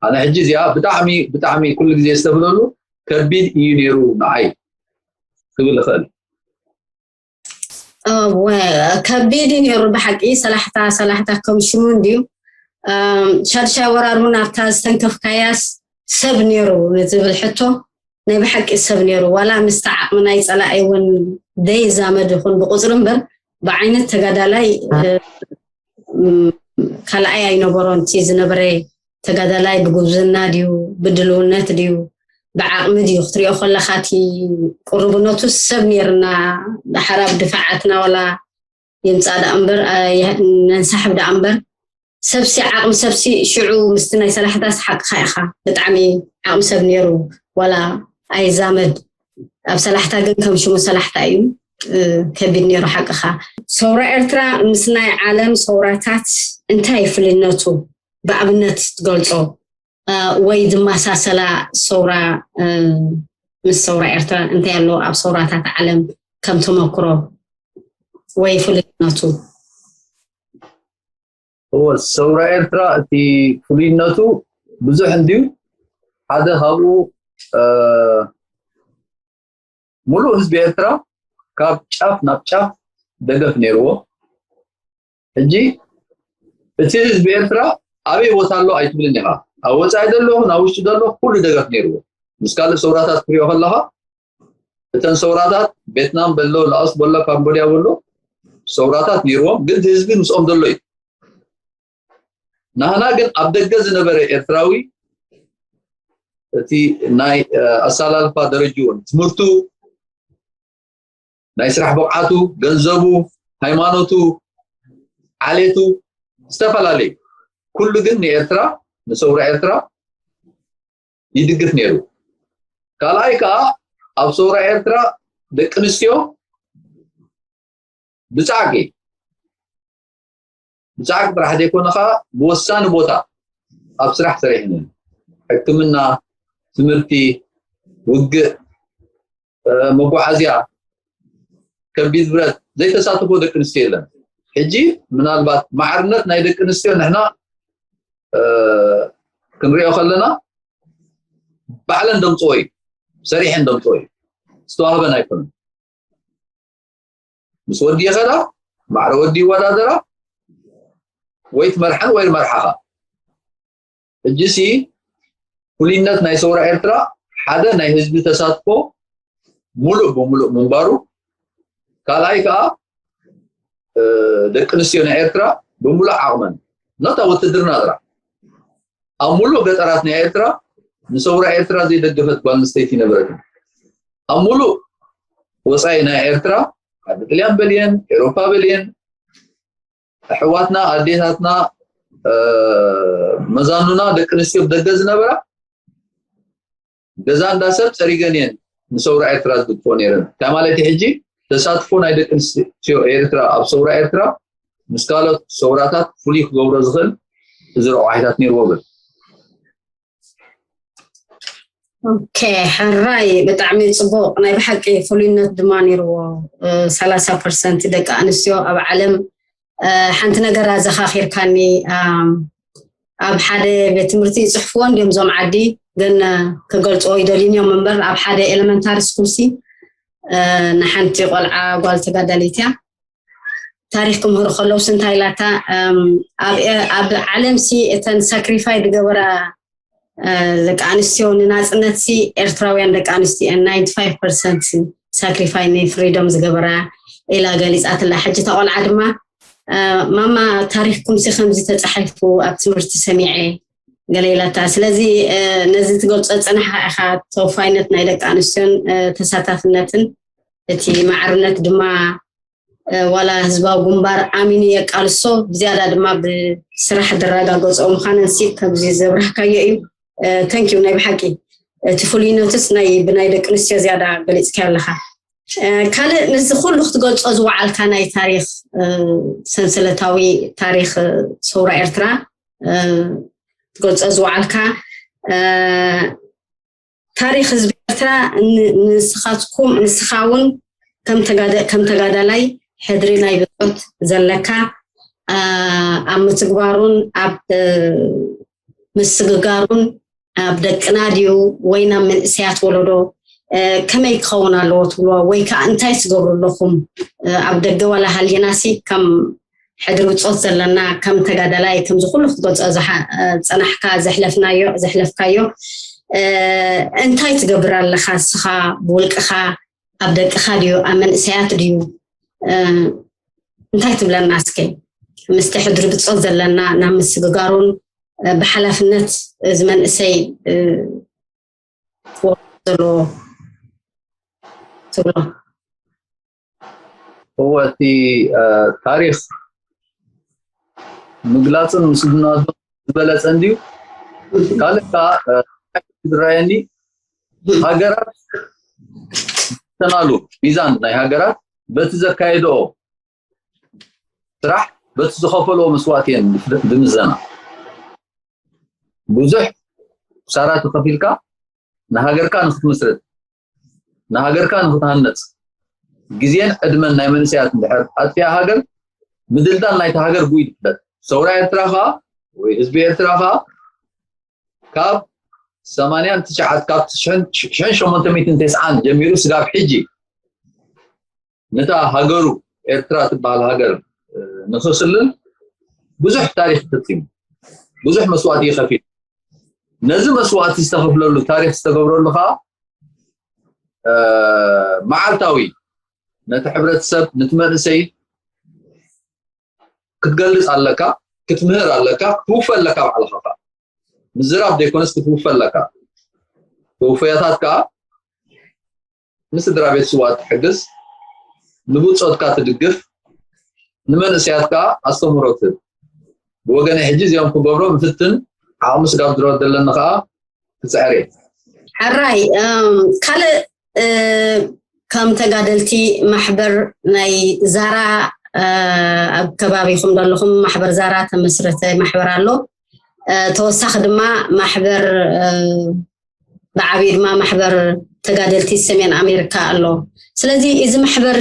ኣነ ሕጂ እዚኣ ብጣዕሚ ብጣዕሚ ኩሉ ግዜ ዝተብለሉ ከቢድ እዩ ነይሩ ንዓይ ክብል እኽእል። ከቢድ እዩ ነይሩ ብሓቂ። ሰላሕታ ሰላሕታ ከም ሽሙ እንድዩ። ሻድሻይ ወራር እውን ኣብታ ዝተንከፍካያስ ሰብ ነይሩ ዝብል ሕቶ ናይ ብሓቂ ሰብ ነይሩ። ዋላ ምስቲ ዓቕሚ ናይ ፀላኢ እውን ደይዛመድ ይኹን ብቁፅሪ እምበር ብዓይነት ተጋዳላይ ካልኣይ ኣይነበሮን። እቲ ዝነበረ ተጋዳላይ ብጉብዝና ድዩ ብድልውነት ድዩ ብዓቕሚ ድዩ ክትሪኦ ከለካ እቲ ቅርብነቱ ሰብ ነይርና። ድሓር ኣብ ድፋዓትና ዋላ የምፃእ ደኣ እምበር ነንሳሕብ ደኣ እምበር ሰብሲ ዓቕሚ ሰብሲ ሽዑ ምስቲ ናይ ሰላሕታስ ሓቅኻ ኢኻ። ብጣዕሚ ዓቕሚ ሰብ ነይሩ ዋላ ኣይዛመድ ኣብ ሰላሕታ ግን ከም ሽሙ ሰላሕታ እዩ። ከቢድ ነይሩ ሓቅኻ። ሰውራ ኤርትራ ምስ ናይ ዓለም ሰውራታት እንታይ ፍልነቱ ብኣብነት ትገልጾ ወይ ዝመሳሰላ ሰውራ ምስ ሰውራ ኤርትራ እንታይ ኣሎ ኣብ ሰውራታት ዓለም ከም ተመክሮ ወይ ፍልነቱ? እወ ሰውራ ኤርትራ እቲ ፍሉይነቱ ብዙሕ እንድዩ። ሓደ ካብኡ ሙሉእ ህዝቢ ኤርትራ ካብ ጫፍ ናብ ጫፍ ደገፍ ነይርዎ። ሕጂ እቲ ህዝቢ ኤርትራ ኣበይ ቦታ ኣሎ ኣይትብልን ኢኻ። ኣብ ወፃኢ ዘሎ ናብ ውሽጢ ዘሎ ኩሉ ደገፍ ነይርዎ። ምስ ካልእ ሰውራታት ክትሪኦ ከለኻ እተን ሰውራታት ቬትናም በሎ ላኦስ በሎ ካምቦድያ በሎ ሰውራታት ነይርዎም፣ ግን እቲ ህዝቢ ምስኦም ዘሎ እዩ። ናህና ግን ኣብ ደገ ዝነበረ ኤርትራዊ እቲ ናይ ኣሰላልፋ ደረጅኡ ትምህርቱ ናይ ስራሕ ብቕዓቱ፣ ገንዘቡ፣ ሃይማኖቱ፣ ዓሌቱ ዝተፈላለዩ ኩሉ ግን ንኤርትራ ንሰውራ ኤርትራ ይድግፍ ነይሩ። ካልኣይ ከዓ ኣብ ሰውራ ኤርትራ ደቂ ኣንስትዮ ብፃዕቂ ብፃዕቂ ጥራሕ ዘይኮነ ከዓ ብወሳኒ ቦታ ኣብ ስራሕ ሰሪሕን ሕክምና፣ ትምህርቲ፣ ውግእ፣ መጓዓዝያ፣ ከቢድ ብረት ዘይተሳተፎ ደቂ ኣንስትዮ የለን። ሕጂ ምናልባት ማዕርነት ናይ ደቂ ኣንስትዮ ንሕና ክንሪኦ ከለና ባዕለን ደምፅኦ እዩ፣ ሰሪሐን ደምፅኦ እዩ፣ ዝተዋህበን ኣይኮነን። ምስ ወዲ ይኸዳ፣ ማዕረ ወዲ ይወዳደራ፣ ወይ ትመርሐን ወይ መርሓኻ። ሕጂሲ ፍሉይነት ናይ ሰውራ ኤርትራ ሓደ ናይ ህዝቢ ተሳትፎ ሙሉእ ብሙሉእ ምንባሩ፣ ካልኣይ ከዓ ደቂ ኣንስትዮ ናይ ኤርትራ ብሙሉእ ዓቕመን ነታ ውትድርና ጥራሕ ኣብ ሙሉእ ገጠራት ናይ ኤርትራ ንሰውራ ኤርትራ ዘይደገፈት ጓል ኣንስተይቲ ነበረትን። ኣብ ሙሉእ ወፃኢ ናይ ኤርትራ፣ ዓዲ ጥልያን በልየን፣ ኤሮፓ በልየን፣ ኣሕዋትና ኣዴታትና፣ መዛኑና ደቂ ኣንስትዮ ብደገ ዝነበራ፣ ገዛ እንዳ ሰብ ፀሪገን እየን ንሰውራ ኤርትራ ዝድግፎ ነይረን። እንታይ ማለት እዩ? ሕጂ ተሳትፎ ናይ ደቂ ኣንስትዮ ኤርትራ ኣብ ሰውራ ኤርትራ ምስ ካልኦት ሰውራታት ፍሉይ ክገብሮ ዝኽእል እዚ ረቋሒታት ነይርዎ ብል። ኦኬ፣ ሕራይ፣ ብጣዕሚ ፅቡቕ። ናይ ብሓቂ ፍሉይነት ድማ ነይርዎ። ሰላሳ ፐርሰንት ደቂ ኣንስትዮ ኣብ ዓለም። ሓንቲ ነገር ኣዘኻኺርካኒ። ኣብ ሓደ ቤት ትምህርቲ ይፅሕፍዎ እንዲዮም እዞም ዓዲ፣ ግን ክገልፅዎ ይደልዩን እዮም እምበር፣ ኣብ ሓደ ኤለመንታሪ ስኩል ሲ ንሓንቲ ቆልዓ ጓል ተጋዳሊት እያ። ታሪክ ክምህሩ ከለውስ እንታይ ኢላታ? ኣብ ዓለም ሲ እተን ሳክሪፋይ ዝገበራ ደቂ ኣንስትዮ ንናፅነት ሲ ኤርትራውያን ደቂ ኣንስትዮ እየን፣ ናይንቲ ፋይቭ ፐርሰንት ሳክሪፋይ ናይ ፍሪዶም ዝገበራ ኢላ ገሊፃትላ። ሕጂ እታ ቆልዓ ድማ፣ ማማ፣ ታሪክኩም ሲ ከምዚ ተፃሒፉ ኣብ ትምህርቲ ሰሚዐ፣ ገለ ኢላታ። ስለዚ ነዚ ትገልፆ ዝፀናሕካ ኢካ፣ ተወፋይነት ናይ ደቂ ኣንስትዮን ተሳታፍነትን፣ እቲ ማዕርነት ድማ ዋላ ህዝባዊ ግንባር ኣሚኑ የቃልሶ፣ ብዝያዳ ድማ ብስራሕ ዝረጋገፆ ምዃነን ሲ ከምዚ ዘብራህካዮ እዩ። ተንኪዩ። ናይ ብሓቂ እቲ ፍሉይነትስ ናይ ብናይ ደቂ ኣንስትዮ ዝያዳ ገሊፅካዮ ኣለካ። ካልእ ምስዚ ኩሉ ክትገልፆ ዝወዓልካ ናይ ታሪክ፣ ሰንሰለታዊ ታሪክ ሰውራ ኤርትራ ክትገልፆ ዝወዓልካ፣ ታሪክ ህዝቢ ኤርትራ ንስኻትኩም፣ ንስኻ እውን ከም ተጋዳላይ ሕድሪ ናይ ብጾት ዘለካ፣ ኣብ ምትግባሩን ኣብ ምስግጋሩን ኣብ ደቅና ድዩ ወይ ናብ መንእሰያት ወለዶ ከመይ ክኸውን ኣለዎ ትብልዎ? ወይ ከዓ እንታይ ትገብሩ ኣለኹም? ኣብ ደገ ዋላ ሃልየናሲ ከም ሕድሪ ብጾት ዘለና ከም ተጋዳላይ ከምዚ ኩሉ ክትገልጾ ዝጸናሕካ ዘሕለፍናዮ ዘሕለፍካዮ እንታይ ትገብር ኣለኻ ንስኻ ብውልቅኻ ኣብ ደቅኻ ድዩ ኣብ መንእሰያት ድዩ እንታይ ትብለና እስከ ምስቲ ሕድሪ ብጾት ዘለና ናብ ምስግጋሩን ብሓላፍነት እዚ መንእሰይ ዘለዎ ትብሎ? እወ እቲ ታሪክ ምግላፅን ምስግናቱ ዝበለፀ እንድዩ። ካልእ ከዓ ዝረኣየኒ ሃገራት ተናሉ ሚዛን ናይ ሃገራት በቲ ዘካየደኦ ስራሕ በቲ ዝኸፈልዎ መስዋእቲ እየን ብምዘና። ብዙሕ ክሳራ ተኸፊልካ ንሃገርካ ንክትምስርት ንሃገርካ ንክትሃነፅ ግዜን ዕድመን ናይ መንእሰያት እንድሕር ኣጥፊኣ ሃገር ምድልዳል ናይቲ ሃገር ጉይ ትፍለጥ። ሰውራ ኤርትራ ከዓ ወይ ህዝቢ ኤርትራ ከዓ ካብ ሰማንያን ትሽዓት ካብ ሽሕን ሸሞንተ ሚእትን ተስዓን ጀሚሩ ስጋብ ሕጂ ነታ ሃገሩ ኤርትራ ትበሃል ሃገር ንኽስልን ብዙሕ ታሪክ ፈፂሙ ብዙሕ መስዋእቲ ይኸፊል። ነዚ መስዋእቲ ዝተኸፍለሉ ታሪክ ዝተገብረሉ ከዓ መዓልታዊ ነቲ ሕብረተሰብ ነቲ መንእሰይ ክትገልፅ ኣለካ፣ ክትምህር ኣለካ፣ ክትውፈ ኣለካ ባዕልኻ ከዓ ምዝራብ ዘይኮነስ ክትውፈ ኣለካ። ተውፈያታት ከዓ ንስድራ ቤት ስዋት ትሕግዝ፣ ንብፆትካ ትድግፍ፣ ንመንእሰያት ከዓ ኣስተምህሮ ትህብ። ብወገነ ሕጂ እዚኦም ክገብሮ ምፍትን ዓቕሚ ስጋብ ዝረወት ዘለኒ ከዓ ክፅዕር እየ። ሕራይ ካልእ ከም ተጋደልቲ ማሕበር ናይ ዛራ ኣብ ከባቢኹም ዘለኹም ማሕበር ዛራ ተመስረተ ማሕበር ኣሎ። ተወሳኺ ድማ ማሕበር ብዓብዩ ድማ ማሕበር ተጋደልቲ ሰሜን ኣሜሪካ ኣሎ። ስለዚ እዚ ማሕበር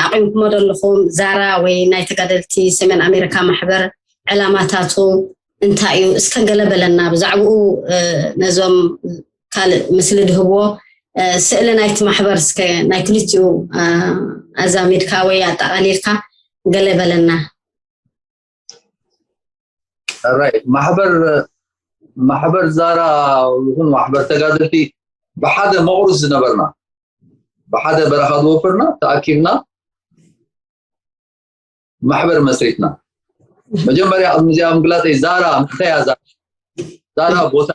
ኣቂምኩሞ ዘለኹም ዛራ ወይ ናይ ተጋደልቲ ሰሜን ኣሜሪካ ማሕበር ዕላማታቱ እንታይ እዩ? እስከ ገለ በለና ብዛዕባኡ ነዞም ካልእ ምስሊ ድህብዎ ስእሊ ናይቲ ማሕበር እስከ ናይ ክልቲኡ ኣዛሚድካ ወይ ኣጠቓሊልካ ገለ በለና። ማሕበር ማሕበር ዛራ ይኹን ማሕበር ተጋደልቲ ብሓደ መቑርስ ዝነበርና ብሓደ በረኻ ዝወፈርና ተኣኪብና ማሕበር መስሪትና። መጀመርያ ኣብዚ እዚኣ ምግላፀይ ዛራ ምንታይ እያ ዛራ? ዛራ ቦታ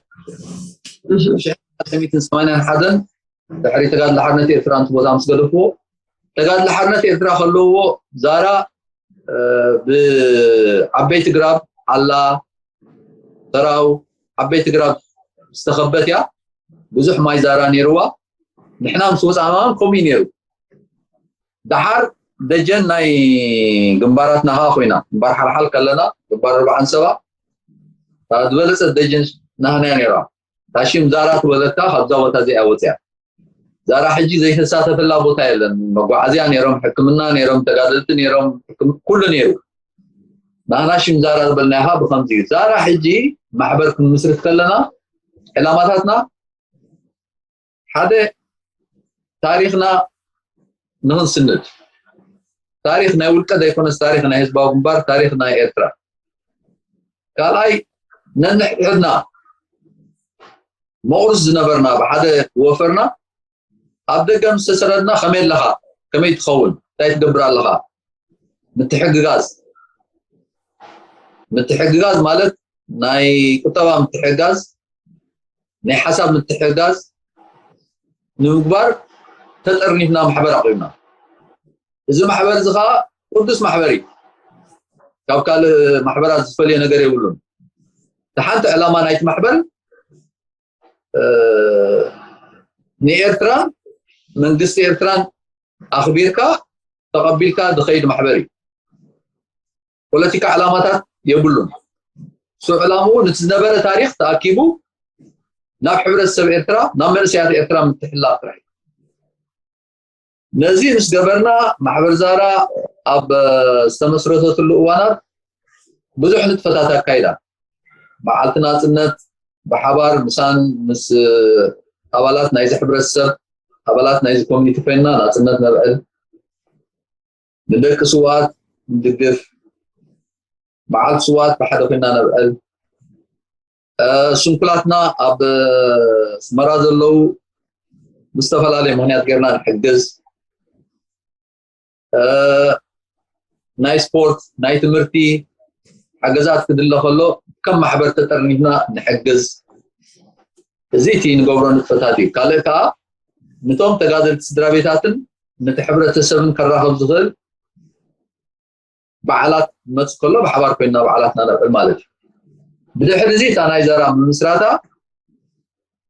ሽሕን ትሽዓተ ሚእትን ሰማንያን ሓደን ድሕሪ ተጋድሎ ሓርነት ኤርትራ ነቲ ቦታ ምስ ገደፍዎ፣ ተጋድሎ ሓርነት ኤርትራ ከለውዎ ዛራ ብዓበይቲ ግራብ፣ ዓላ፣ ተራው፣ ዓበይቲ ግራብ ዝተኸበት እያ። ብዙሕ ማይ ዛራ ነይርዋ። ንሕና ምስ ወፃእና ከምኡ እዩ ነይሩ። ደሓር ደጀን ናይ ግንባራትና ከዓ ኮይና፣ ግንባር ሓልሓል ከለና፣ ግንባር ኣርባዓን ሰባ፣ እታ ዝበለፀት ደጀን ናህና እያ ነይራ። ታሽም ዛራ ትበለካ ካብዛ ቦታ እዚኣ ወፅያ። ዛራ ሕጂ ዘይተሳተፈላ ቦታ የለን። መጓዓዝያ ነይሮም፣ ሕክምና ነይሮም፣ ተጋደልቲ ነይሮም፣ ሕክም- ኩሉ ነይሩ። ናህና ሽም ዛራ ዝበልናዮ ከዓ ብከምዚ እዩ። ዛራ ሕጂ ማሕበር ክንምስርት ከለና ዕላማታትና ሓደ ታሪኽና ንኽንስንድ፣ ታሪኽ ናይ ውልቀ ዘይኮነስ ታሪኽ ናይ ህዝባዊ ግንባር፣ ታሪኽ ናይ ኤርትራ። ካልኣይ ነንሕድሕድና መቑርስ ዝነበርና ብሓደ ወፈርና ኣብ ደገ ምስ ተሰደድና ከመይ ኣለኻ፣ ከመይ ትኸውን፣ እንታይ ትገብር ኣለኻ፣ ምትሕግጋዝ። ምትሕግጋዝ ማለት ናይ ቁጠባ ምትሕግጋዝ፣ ናይ ሓሳብ ምትሕግጋዝ ንምግባር ተጠርኒፍና ማሕበር ኣቑምና። እዚ ማሕበር እዚ ከዓ ቅዱስ ማሕበር እዩ። ካብ ካልእ ማሕበራት ዝፈልዮ ነገር የብሉን። እቲ ሓንቲ ዕላማ ናይቲ ማሕበር ንኤርትራን መንግስቲ ኤርትራን ኣኽቢርካ ተቐቢልካ ዝኸይድ ማሕበር እዩ። ፖለቲካ ዕላማታት የብሉን። እሱ ዕላምኡ ነቲ ዝነበረ ታሪኽ ተኣኪቡ ናብ ሕብረተሰብ ኤርትራ፣ ናብ መንእሰያት ኤርትራ ምትሕልላፍ ጥራሕ እዩ። ነዚ ምስ ገበርና ማሕበር ዛራ ኣብ ዝተመስረተትሉ እዋናት ብዙሕ ንጥፈታት ኣካይዳ። መዓልቲ ናፅነት ብሓባር ምሳን ምስ ኣባላት ናይዚ ሕብረተሰብ፣ ኣባላት ናይዚ ኮሚኒቲ ኮይንና ናፅነት ነብዕል፣ ንደቂ ስውኣት ንድግፍ፣ መዓልቲ ስውኣት ብሓደ ኮይና ነብዕል። ስንኩላትና ኣብ ኣስመራ ዘለዉ ብዝተፈላለየ ምክንያት ጌርና ንሕግዝ። ናይ ስፖርት፣ ናይ ትምህርቲ ሓገዛት ክድለ ከሎ ከም ማሕበር ተጠርኒፍና ንሕግዝ። እዚ እቲ ንገብሮ ንጥፈታት እዩ። ካልእ ከዓ ነቶም ተጋደልቲ ስድራ ቤታትን ነቲ ሕብረተሰብን ከራኸብ ዝኽእል በዓላት መፅ ከሎ ብሓባር ኮይና በዓላትና ነብዕል ማለት እዩ። ብድሕሪ እዚ እታ ናይ ዘራ ምምስራታ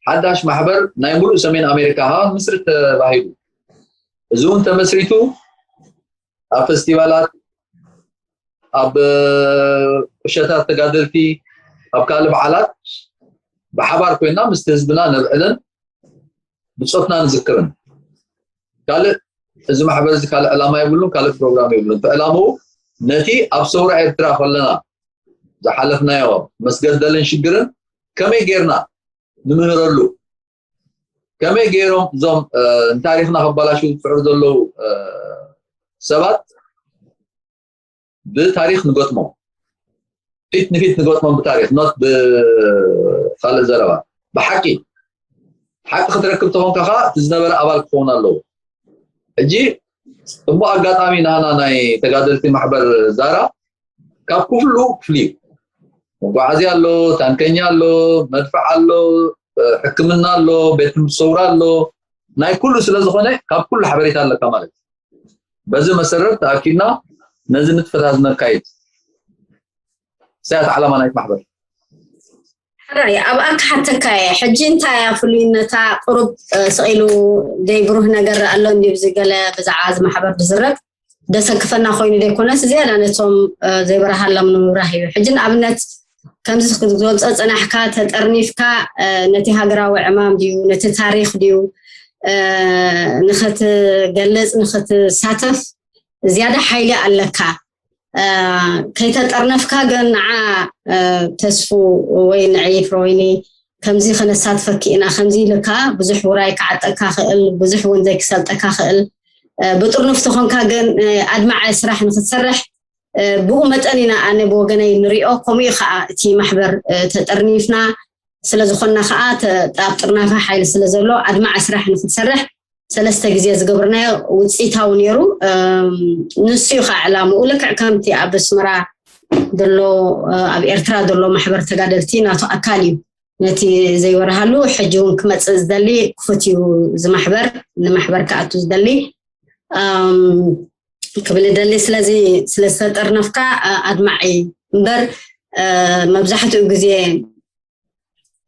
ሓዳሽ ማሕበር ናይ ሙሉእ ሰሜን ኣሜሪካ ከዓ ምስርት ተባሂሉ። እዚ እውን ተመስሪቱ ኣብ ፈስቲቫላት፣ ኣብ ቁሸታት ተጋደልቲ፣ ኣብ ካልእ በዓላት ብሓባር ኮይና ምስቲ ህዝብና ነብዕልን ብፆትና ንዝክርን። ካልእ እዚ ማሕበር እዚ ካልእ ዕላማ የብሉን፣ ካልእ ፕሮግራም የብሉን። እቲ ዕላምኡ ነቲ ኣብ ሰውራ ኤርትራ ከለና ዝሓለፍናዮ መስገደልን ሽግርን ከመይ ጌርና ንምህረሉ፣ ከመይ ገይሮም እዞም ንታሪኽና ከባላሽው ዝፅዕሩ ዘለዉ ሰባት ብታሪኽ ንገጥሞም፣ ፊት ንፊት ንገጥሞም ብታሪኽ፣ ኖት ብካልእ ዘረባ፣ ብሓቂ ሓቂ ክትረክብ ተኾንካ ከዓ እቲ ዝነበረ ኣባል ክኸውን ኣለዎ። ሕጂ እሞ ኣጋጣሚ ናና ናይ ተጋደልቲ ማሕበር ዛራ ካብ ኩሉ ክፍሊ እዩ። መጓዓዝያ ኣሎ፣ ታንከኛ ኣሎ፣ መድፍዕ ኣሎ፣ ሕክምና ኣሎ፣ ቤት ትምህርቲ ሰውራ ኣሎ። ናይ ኩሉ ስለ ዝኾነ ካብ ኩሉ ሓበሬታ ኣለካ ማለት እዩ። በዚ መሰረት ተኣኪብና ነዚ ንጥፈታት ነካይድ። ሰያት ዓላማ ናይቲ ማሕበር ሕራይ ኣብኣ ክሓተካ እየ። ሕጂ እንታይ እያ ፍሉይነታ? ቁሩብ ስኢሉ ዘይብሩህ ነገር ኣሎ እንዲ ብዚ ገለ ብዛዕባ እዚ ማሕበር ዝዝረብ ደሰክፈና ኮይኑ ዘይኮነስ ዝያዳ ነቶም ዘይበረሃሎም ንምብራህ እዩ። ሕጂ ንኣብነት ከምዚ ክትገልጾ ዝጸናሕካ ተጠርኒፍካ ነቲ ሃገራዊ ዕማም ድዩ ነቲ ታሪኽ ድዩ ንኽትገልጽ ንኽትሳተፍ ዝያዳ ሓይሊ ኣለካ። ከይተጠርነፍካ ግን ንዓ ተስፉ ወይ ንዒ ፍሮይኒ ከምዚ ከነሳትፈኪ ኢና ከምዚ ኢልካ ብዙሕ ውራይ ክዓጠካ ክእል ብዙሕ እውን ዘይክሰልጠካ ክእል ብጥርኑፍ ተኾንካ ግን ኣድማዐ ስራሕ ንክትሰርሕ ብኡ መጠን ኢና ኣነ ብወገነይ ንሪኦ ከምኡ እዩ ከዓ እቲ ማሕበር ተጠርኒፍና ስለዝኾንና ከዓ ኣብ ጥርናፈ ሓይሊ ስለዘሎ ኣድማዐ ስራሕ ንክትሰርሕ ሰለስተ ግዜ ዝገብርናዮ ውፅኢታዊ ነይሩ። ንሱ እዩ ከዓ ዕላምኡ ልክዕ ከምቲ ኣብ ኣስመራ ዘሎ ኣብ ኤርትራ ዘሎ ማሕበር ተጋደልቲ ናቱ ኣካል እዩ። ነቲ ዘይበርሃሉ ሕጂ እውን ክመፅእ ዝደሊ ክፉት እዩ። ዝማሕበር ንማሕበር ክኣቱ ዝደሊ ክብል ደሊ። ስለዚ ስለዝተጠርነፍካ ኣድማዒ እምበር፣ መብዛሕትኡ ግዜ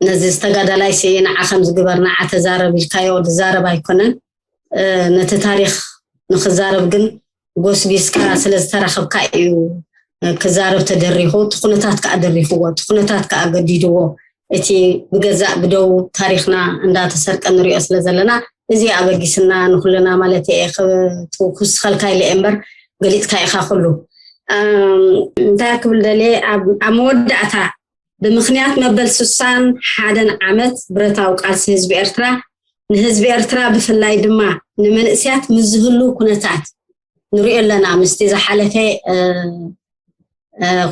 ነዚ ዝተጋዳላይ ሲ ንዓ ከም ዝግበር ንዓ ተዛረብ ኢልካዮ ዝዛረብ ኣይኮነን። ነቲ ታሪክ ንክዛረብ ግን ጎስጊስካ ስለዝተረከብካ እዩ ክዛረብ ተደሪኹ። እቲ ኩነታት ከዓ ደሪኽዎ፣ እቲ ኩነታት ከዓ ገዲድዎ። እቲ ብገዛእ ብደው ታሪክና እንዳተሰርቀ ንሪኦ ስለ ዘለና፣ እዚ ኣበጊስና ንኩልና ማለት እየ። ክውስኸልካ ኢለ እየ እምበር ገሊፅካ ኢኻ ኩሉ። እንታይ ክብል ደልየ፣ ኣብ መወዳእታ ብምክንያት መበል ሱሳን ሓደን ዓመት ብረታዊ ቃልሲ ህዝቢ ኤርትራ፣ ንህዝቢ ኤርትራ ብፍላይ ድማ ንመንእስያት ምስ ዝህሉ ኩነታት ንሪኦ ኣለና። ምስቲ ዝሓለፈ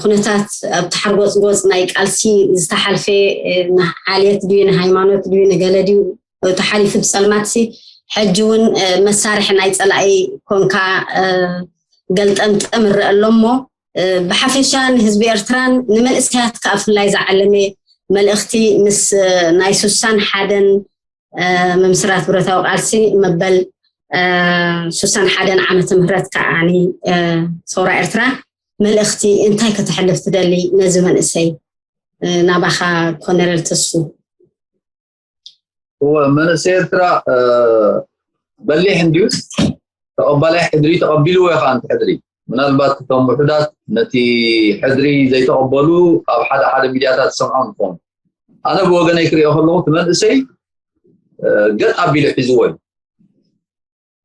ኩነታት ኣብቲ ሓርጎፅጎፅ ናይ ቃልሲ ዝተሓልፈ ንዓልየት ድዩ ንሃይማኖት ድዩ ንገለ ድዩ ተሓሊፉ ብፀልማትሲ፣ ሕጂ እውን መሳርሒ ናይ ፀላኢ ኮንካ ገልጠምጠም እረአ ኣሎ እሞ፣ ብሓፈሻ ንህዝቢ ኤርትራን ንመንእሰያት ከዓ ብፍላይ ዝዓለመ መልእኽቲ ምስ ናይ ሱሳን ሓደን ምምስራት ብረታዊ ቃልሲ መበል ሱሳን ሓደን ዓመተ ምህረት ከዓኒ ሰውራ ኤርትራ መልእኽቲ እንታይ ከተሕልፍ ትደሊ ነዚ መንእሰይ? ናባኻ ኮነረል ተስፉ። እወ፣ መንእሰይ ኤርትራ በሊሕ እንድዩ። ተቐባላይ ሕድሪ ተቐቢልዎ ኢኻ። ኣንቲ ሕድሪ ምናልባት እቶም ውሑዳት ነቲ ሕድሪ ዘይተቐበሉ ኣብ ሓደ ሓደ ሚድያታት ዝሰምዖም ይኾኑ። ኣነ ብወገነይ ክሪኦ ከለኹ እቲ መንእሰይ ገጥ ኣቢሉ ሒዝዎ እዩ።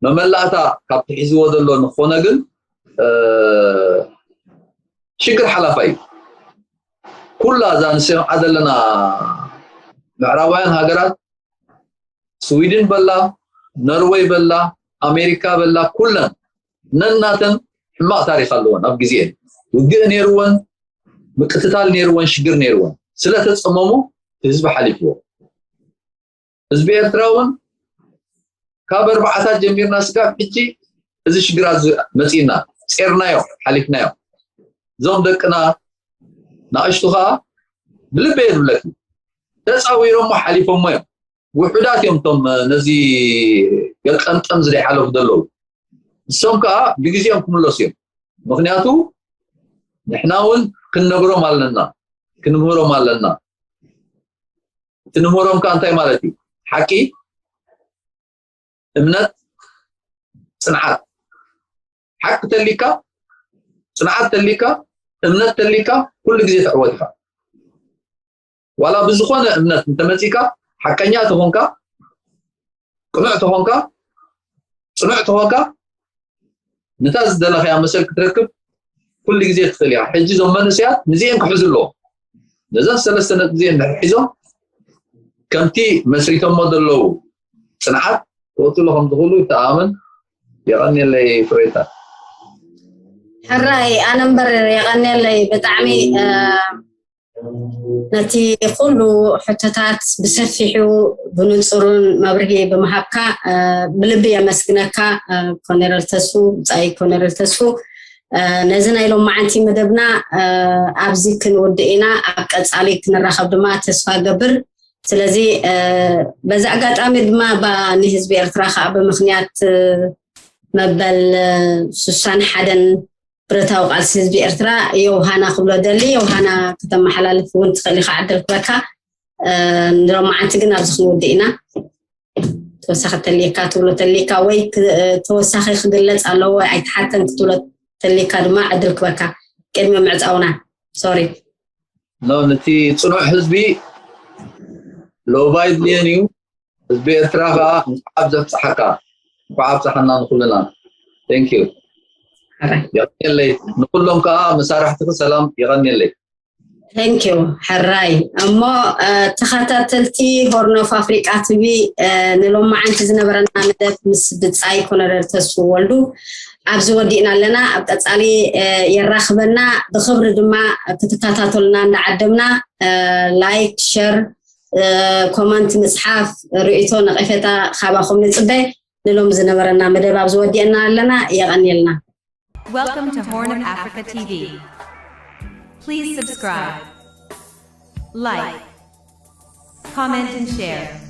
መመላእታ ካብቲ ሒዝዎ ዘሎ ንኾነ ግን ሽግር ሓላፋይ እዩ። ኩላ እዛ ንሰምዓ ዘለና ምዕራባውያን ሃገራት፣ ስዊድን በላ፣ ኖርወይ በላ፣ ኣሜሪካ በላ፣ ኩለን ነናተን ሕማቕ ታሪክ ኣለወን። ኣብ ግዜን ውግእ ነይርወን፣ ምቅትታል ነይርወን፣ ሽግር ነይርወን። ስለተፀመሙ ህዝቢ ሓሊፍዎ። ህዝቢ ኤርትራ እውን ካብ ኣርባዓታት ጀሚርና ስጋብ ሕጂ እዚ ሽግራት መፂና፣ ጼርናዮ፣ ሓሊፍናዮ። እዞም ደቅና ናእሽቱ ከዓ ብልበ የድብለኪ ተፃዊሮሞ ሓሊፎሞ እዮም። ውሑዳት እዮም እቶም ነዚ ገልጠምጠም ዝደይ ሓለፉ ዘለዉ። እሶም ከዓ ብግዜኦም ክምለሱ እዮም። ምክንያቱ ንሕና እውን ክንነግሮም ኣለና፣ ክንምህሮም ኣለና። እቲ ንምህሮም ከዓ እንታይ ማለት እዩ? ሓቂ፣ እምነት፣ ፅንዓት። ሓቂ ተሊካ፣ ፅንዓት ተሊካ፣ እምነት ተሊካ ኩሉ ግዜ ትዕወት ኢኻ። ዋላ ብዝኾነ እምነት እንተመፂካ፣ ሓቀኛ ተኾንካ፣ ቅኑዕ ተኾንካ፣ ፅኑዕ ተኾንካ፣ ነታ ዝደለኻያ መሰል ክትረክብ ኩሉ ግዜ ትኽእል ኢኻ። ሕጂ እዞም መንእሰያት ንዚኤን ክሕዙ ኣለዎ። ነዘን ሰለስተ ነጥቢ እዚኤን ድሕር ሒዞም ከምቲ መስሪቶሞ ዘለዉ ፅንዓት ክወፅሉ ከም ዝኽእሉ ይተኣማመን። የቐንየለይ ፍሬታ። ሕራይ ኣነ እምበር የቐንየለይ ብጣዕሚ ነቲ ኩሉ ሕቶታት ብሰፊሑ ብንፁሩን መብርሂ ብምሃብካ ብልቢ የመስግነካ ኮነረል ተስፉ፣ ብፃይ ኮነረል ተስፉ። ነዚ ናይ ሎማዓንቲ መደብና ኣብዚ ክንውድእ ኢና። ኣብ ቀፃሊ ክንራኸብ ድማ ተስፋ ገብር። ስለዚ በዚ ኣጋጣሚ ድማ ንህዝቢ ኤርትራ ከዓ ብምክንያት መበል ሱሳን ሓደን ብረታዊ ቃልሲ ህዝቢ ኤርትራ የውሃና ክብሎ ደሊ። የውሃና ከተመሓላልፍ እውን ትኽእል ኢኻ፣ ዕድል ክበካ። ንሎማዓንቲ ግን ኣብዚ ክንውድእ ኢና። ተወሳኺ ተልየካ ትብሎ ተልየካ ወይ ተወሳኺ ክግለፅ ኣለዎ ኣይተሓተን ክትብሎ ተልየካ ድማ ዕድል ክበካ ቅድሚ ምዕፃውና። ሶሪ። ኖ፣ ነቲ ፅኑዕ ህዝቢ ሎባይ ድልየን እዩ። ህዝቢ ኤርትራ ከዓ እንኳዕ ዘብፅሓካ፣ እንኳዕ ኣብፅሓና ንኩልና። Thank you። የቀንየለይ። ንኩሎም ከዓ መሳርሕትኺ ሰላም። የቀንየለይ። Thank you ሕራይ። እሞ ተኸታተልቲ ሆርን ኦፍ ኣፍሪቃ ቲቪ፣ ንሎማዓንቲ ዝነበረና መደብ ምስ ብፃይ ኮነረል ተስፉ ወልዱ ኣብዚ ወዲእና ኣለና። ኣብ ቀፃሊ የራኽበና። ብክብሪ ድማ ክትከታተሉና እንዳዓደምና ላይክ፣ ሸር፣ ኮመንት ምፅሓፍ፣ ርእይቶ፣ ነቐፌታ ካባኹም ንፅበ። ንሎም ዝነበረና መደብ ኣብዚ ወዲእና ኣለና። የቐንየልና። Welcome to Horn of Africa T V. Please subscribe, like, Comment and share.